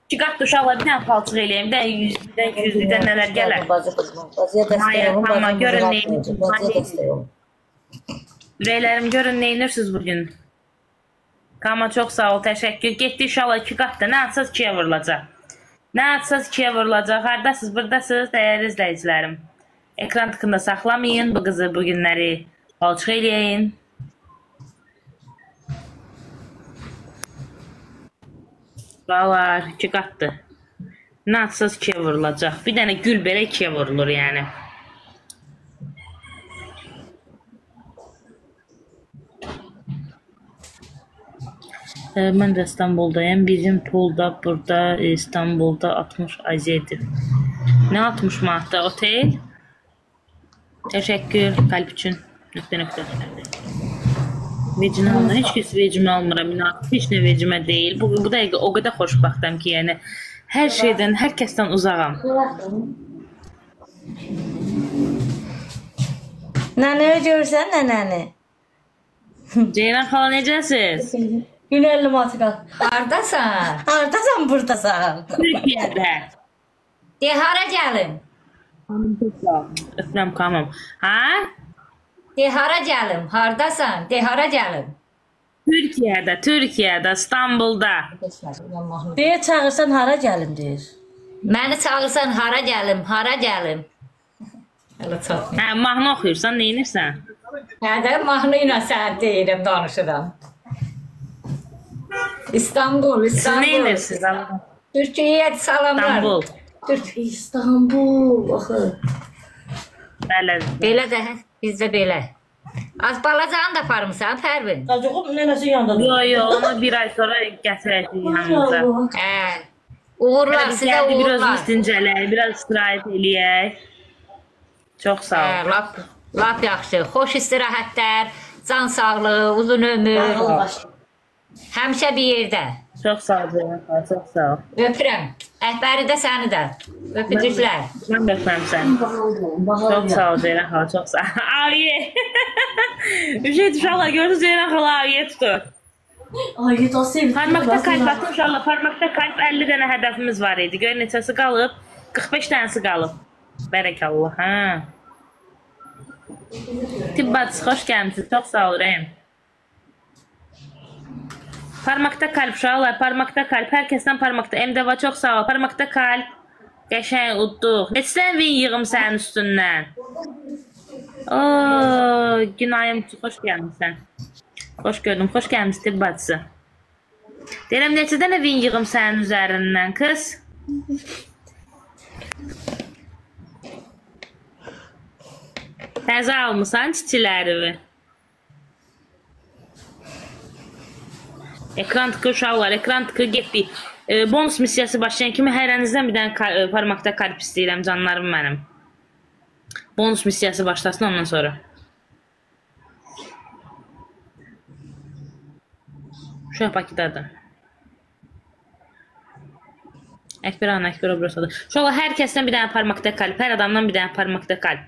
İki qat uşaqlar bir dənə palçıq eləyəm, bir dənə 100, bir dənə 200, bir dənə nələr gələr. Bacı qızım, bacıya dəstək olun, Amma bacım görün rahatlayacaq. Bacıya dəstək olun. Ürəklərim görün neynirsiz bugün? Kama çox sağ ol, təşəkkür. Getdi inşallah iki qatda. Nə atsaz ikiyə vurulacaq. Nə atsaz ikiyə vurulacaq. Hardasınız, buradasınız, dəyərli izləyicilərim. Ekran tıkında saxlamayın bu qızı bu günləri. Palçıq eləyin. Balar, iki qatdır. Nə atsaz ikiyə vurulacaq. Bir dənə gül belə ikiyə vurulur yəni. Mən də İstanbuldayım. Bizim pul da burada İstanbulda 60 AZ'dir. Nə 60 manatda otel? Təşəkkür qalb üçün. Nöqtə nöqtə. Vecini almıram. Heç kəs vecimi almıram. İnan, heç nə vecimə deyil. Bu dəqiqə o qədər xoşbəxtəm ki, yəni hər şeydən, hər kəsdən uzağam. Nənəni görürsən, nənəni? Ceyran xala necəsiz? Gün 50 manat qal. Hardasan? Hardasan, buradasan? Türkiyədə. De hara gəlim? Öpürəm xanım. Ha? De hara gəlim? Hardasan? De hara gəlim? Türkiyədə, Türkiyədə, İstanbulda. Deyə çağırsan hara gəlim deyir. Məni çağırsan hara gəlim? Hara gəlim? Hələ çatmır. Hə, mahnı oxuyursan, neynirsən? Hə də mahnı ilə sənə deyirəm, danışıram. İstanbul, Siz İstanbul. neynirsiniz? Türkiyəyə salamlar. İstanbul. Türk. İstanbul, axı. Bəli. Belə də, bizdə belə. Az balacanı da aparmısan, Pərvin? Çocuğum nənəsinin yanında. Yo, yo, onu bir ay sonra gətirəcəyik yanımıza. Hə. Uğurlar, Biz sizə gəldi, biraz uğurlar. özümüz dincələk, biraz istirahət eləyək. Çox sağ ol. Hə, lap yaxşı. Xoş istirahətlər, can sağlığı, uzun ömür. Həmişə bir yerdə. Çox sağ ol, Ceylan xala, çox sağ ol. Öpürəm. Əhbəri də səni də. Öpücüklər. Mən də öpürəm səni. Çox sağ ol Ceylan xala, çox sağ ol. Aviye. Üşüyət uşaqlar, gördünüz Ceylan xala aviye tutur. Ay, da sevdim. Parmaqda kalp atın uşaqlar, parmaqda kalp 50 dənə hədəfimiz var idi. Gör neçəsi qalıb? 45 dənəsi qalıb. Bərəkallah, hə. Tibb bacısı, xoş gəlmisiniz. Çox sağ ol, ürəyim. Parmaqda kalp uşaqlar, parmaqda kalp. Hər kəsdən parmaqda. MDV çox sağ ol. Parmaqda kalp. Qəşəng udduq. Neçə dənə win yığım sənin üstündən? Oo, günayım, xoş gəlmisən. Xoş gördüm, xoş gəlmişsin tibb bacısı. Deyirəm, neçə dənə win yığım sənin üzərindən, qız? Təzə almısan çiçilərimi. Ekran tıkı uşaqlar, ekran tıkı getdik. Bonus missiyası başlayan kimi hərənizdən bir dənə parmaqda kalp istəyirəm, canlarım mənim. Bonus missiyası başlasın ondan sonra. Uşaq Bakıdadır. Əkbər ana, Əkbər obrosadır. Uşaqlar, hər kəsdən bir dənə parmaqda kalp, hər adamdan bir dənə parmaqda kalp.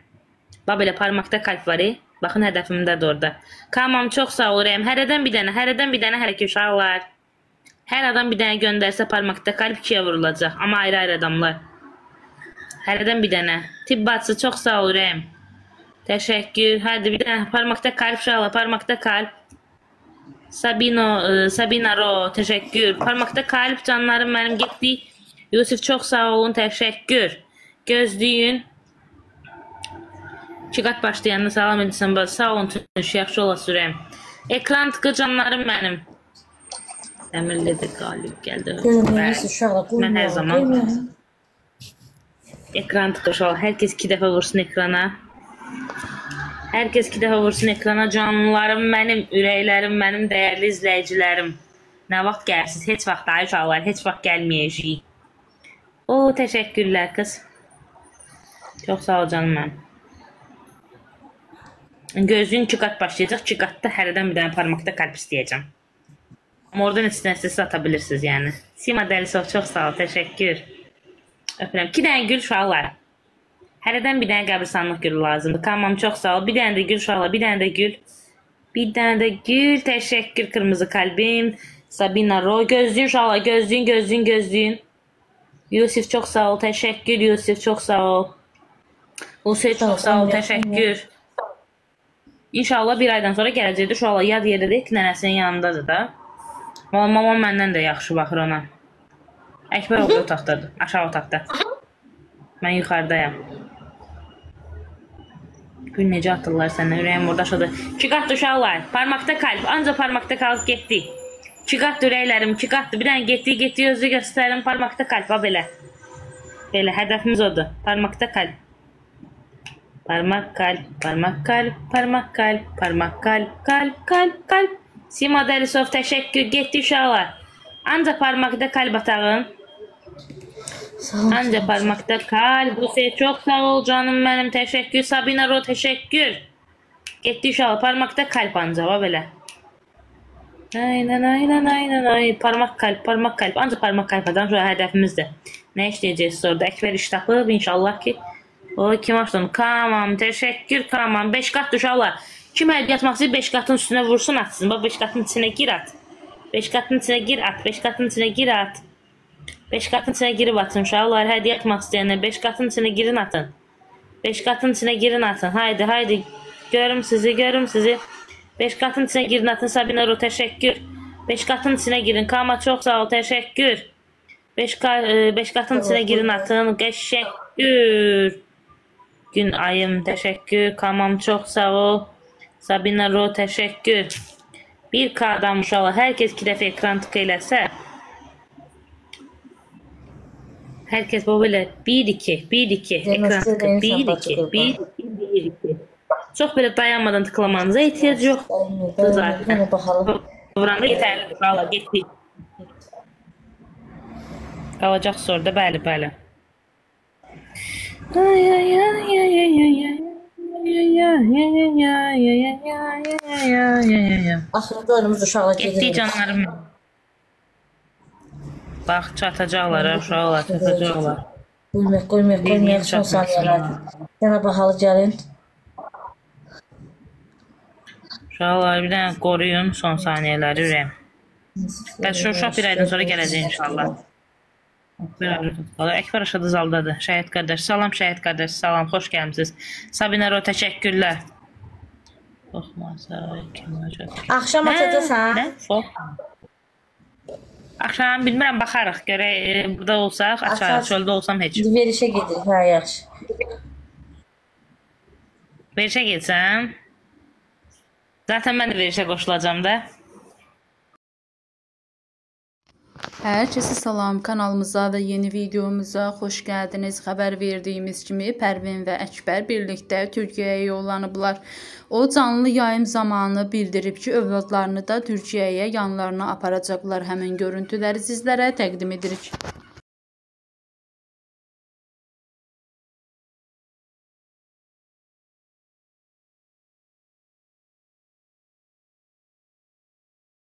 Bax belə parmaqda kalp var. Baxın hədəfimdədir orada. Kamam çox sağ ol ürəyim. Hərədən bir dənə, hərədən bir dənə hələ ki uşaqlar. Hər adam bir dənə göndərsə parmaqda kalp ikiyə vurulacaq. Amma ayrı-ayrı adamlar. Hərədən bir dənə. Tibb bacısı çox sağ ol ürəyim. Təşəkkür. Hadi bir dənə parmaqda kalp uşaqlar, parmaqda kalp. Sabino, Sabina Ro, təşəkkür. Parmaqda kalp canlarım mənim getdi. Yusif çox sağ olun, təşəkkür. Gözləyin. İki qat başlayanda salam edirsən, sağ olun, Tunç, yaxşı olasın ürəyim. Ekran tıkı canlarım mənim. Əmirlidir, qalib gəldi. Mən hər zaman ekran tıkı uşaqlar. Hər kəs iki dəfə vursun ekrana. Hər kəs iki dəfə vursun ekrana. Canlarım mənim, ürəklərim mənim, dəyərli izləyicilərim. Nə vaxt gəlirsiniz? Heç vaxt ay uşaqlar, heç vaxt gəlməyəcəyik. O, təşəkkürlər qız. Çox sağ ol canım mənim. Gözlüyün iki qat başlayacaq. İki qatda hərədən bir dənə parmaqda kalp istəyəcəm. Amma oradan istəyənsiniz ata bilirsiniz yəni. Sima Dəlisov çox sağ ol, təşəkkür. Öpürəm. İki dənə gül uşaqlar. Hərədən bir dənə qəbristanlıq gülü lazımdır. Kamam çox sağ ol. Bir dənə də gül uşaqlar, bir dənə də gül. Bir dənə də gül. Təşəkkür kırmızı kalbim. Sabina Roy. Gözləyin uşaqlar, gözləyin, gözləyin, gözləyin. Yusif çox sağ ol, təşəkkür Yusif, çox sağ ol. Hüseyn çox sağ ol, təşəkkür. İnşallah bir aydan sonra gələcəkdir. Uşaqlar yad yerdə deyil ki, nənəsinin yanındadır da. Amma mamam məndən də yaxşı baxır ona. Əkbər o otaqdadır, aşağı otaqda. Mən yuxarıdayam. Gün necə atırlar səndən, ürəyim orada aşağıda. 2 qatdır uşaqlar, parmaqda kalp, ancaq parmaqda qalıb getdik. 2 qatdır ürəklərim, 2 qatdır. Bir dənə getdik, getdik, özü göstərim, parmaqda kalp, ha belə. Belə, hədəfimiz odur, parmaqda kalp. Parmaq kalp, parmaq kalp, parmaq kalp, parmaq kalp, kalp, kalp, kalp. Sima Dəlisov, təşəkkür, getdik uşaqlar. Ancaq parmaqda kalp atağın. Ancaq parmaqda kalp. Hüseyin, çox sağ ol canım mənim, təşəkkür. Sabina Ro, təşəkkür. Getdik uşaqlar, parmaqda kalp ancaq, ha belə. Aynen, aynen, aynen, ay. Parmaq kalp, parmaq kalp. Ancaq parmaq kalp adam, şu hədəfimizdir. Nə işləyəcəksiniz orada? Əkbər iş tapıb, inşallah ki. O, kim açdı onu? Kamam, təşəkkür, kamam. 5 qat uşaqlar. Kim hədiyyə atmaq istəyir, 5 qatın üstünə vursun, atsın. Bax, 5 qatın içinə gir at. 5 qatın içinə gir at. 5 qatın içinə gir at. 5 qatın içinə girib atın uşaqlar. Hədiyyə atmaq istəyənlər 5 qatın içinə girin atın. 5 qatın içinə girin atın. Haydi, haydi. Görüm sizi, görüm sizi. 5 qatın içinə girin atın. Sabina Ro, təşəkkür. 5 qatın içinə girin. Kama, çox sağ ol, təşəkkür. 5 qatın içinə girin atın. Qəşəkkür. Gün ayım, təşəkkür. Kamam, çox sağ ol. Sabina Ro, təşəkkür. 1K adam uşaqlar. Hər kəs 2 dəfə ekran tıkı eləsə. Hər kəs bu belə 1-2, 1-2, ekran tıkı 1-2, 1-2, 1-2. Çox belə dayanmadan tıklamanıza ehtiyac yoxdur zaten. Vuranda yetərlidir. Valla getdik. Qalacaq sonra da, bəli, bəli. Ay, ay, ay, ay, ay, ay, ay. Axırda oyunumuz uşaqlar gedir. Getdik canlarım. Bax, çatacaqlar, uşaqlar, çatacaqlar. Qoymayaq, qoymayaq, qoymayaq, son saniyələr. Sənə bahalı gəlin. Uşaqlar, bir dənə qoruyun son saniyələri ürəyim. Bəs şu uşaq bir aydan sonra gələcək inşallah. Əkbər aşağıda zaldadır. Şəhid qardaş, salam Şəhid qardaş, salam, xoş gəlmisiniz. Sabina Ro, təşəkkürlər. Axşam açacaqsan? Nə? Axşam bilmirəm, baxarıq. Görək, burada olsaq, açarıq, çöldə olsam heç. Verişə gedirik, hə, yaxşı. Verişə getsəm? Zaten mən də verişə qoşulacam da. Herkese salam, kanalımıza ve yeni videomuza hoş geldiniz. Haber verdiğimiz kimi Pərvin ve Əkbər birlikte Türkiye'ye yollanıblar. O canlı yayım zamanı bildirib ki, övladlarını da Türkiye'ye yanlarına aparacaqlar. Həmin görüntüləri sizlere təqdim edirik.